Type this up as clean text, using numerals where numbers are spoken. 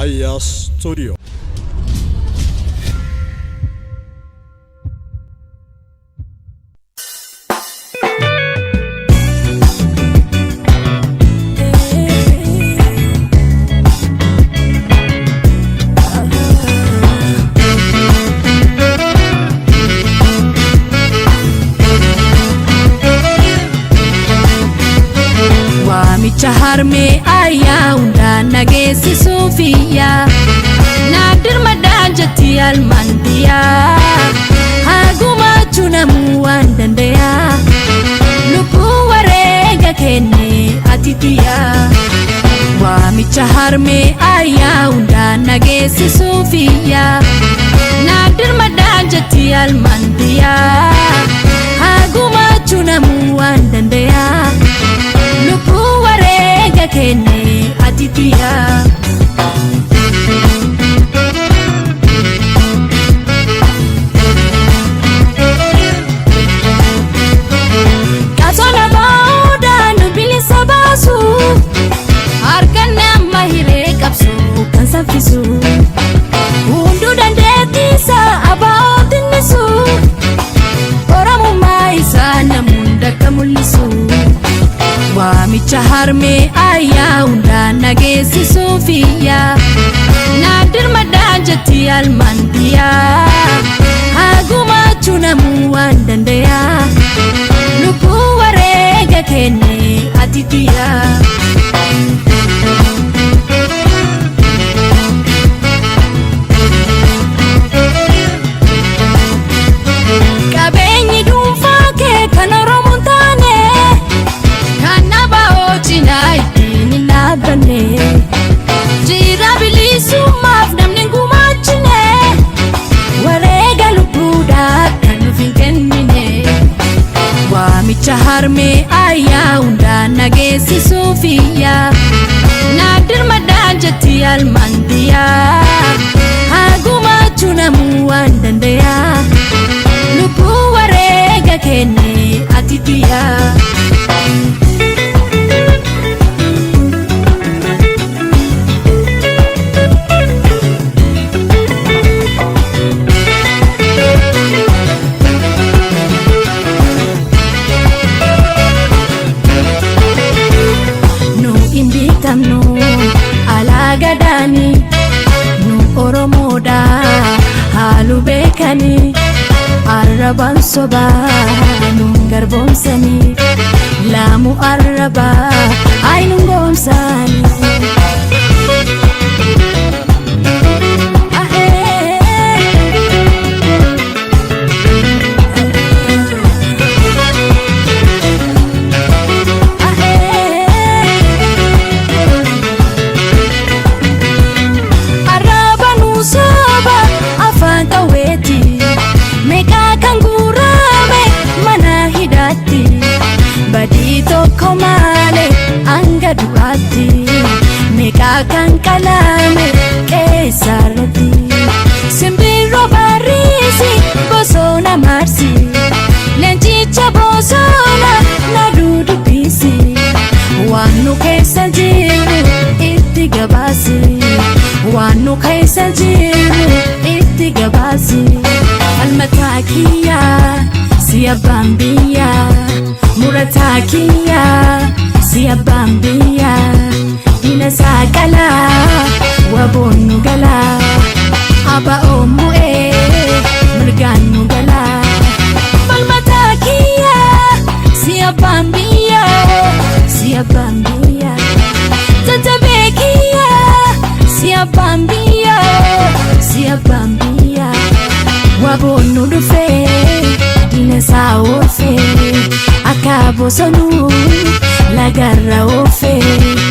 Ayyaa Studio. Waamicha harmee ayyaa hundaan nageessisuufiyyaa naaf dirmadhaan jetti almaandiyaa hagumaachuu namuu waan dandayaa lubbuu wareega kenne ati tiyyaa. Waamicha harmee ayyaa hundaan nageessisuufiyyaa naaf dirmadhaan jetti almaandiyaa hagumaachuu namuu waan dandayaa. Lubbuu wareega kenne ati tiyyaa. Qabsoon baa'uudhaan nu bilisa baasu harka nama hiree qabsu kan saffisu hunduu dandeettiisa abaa'oo tinnisu oromummaa isaa namni hunda akka mul'isu. Waamicha harmee ayyaa hundaan nageessisuufiyyaa naaf dirmadhaan jetti almaandiyaa hagumaachuu namuu waan dandayaa lubbuu wareega kenne ati tiyyaa. Qabeenyi dhuunfaa kee kan Oromoon taane kan abaa'oo cinaa ittiin hin dhaabbanne jira bilisummaaf namni hin gumaachine wareega lubbuudhaa kan nuuf hin kennine. Waamicha harmee ayyaa hundaan nageessisuufiyyaa naaf dirmadhaan jetti almaandiyaa hagumaachuu namuu waan dandayaa lubbuu wareega kenne ati tiyyaa. Nu hin bitamnu alaa gadaani nu Oromoodha haalu beekani arrabaan sobaa nu garboomsani laamu arrabaa ay nu goomsani. Arraba nu sooba afaan qawweeti meeqaa kan guurame mana hidhaatti badii tokko malee hanga du'aatti meeqaa kan qalame qeessarratti simbirroo barriisi bosona marsi leencicha bosona na dudubbisi waan nu keessa jiru itti gabaasi waan nu keessa jiru itti gabaasi falmataa kiyyaa si abbaan biyyaa murataa kiyyaa si abbaan biyyaa diina saaqalaa waboon nu galaa aba'oon mu'ee mirgaan nu galaa falmataa kiyyaa si abbaan biyyaa si abbaan biyyaa jajjabee kiyyaa si abbaan biyyaa si abbaan biyyaa waboon nu dhufee diina isaa oofee akka bosonuu lagarra oofee.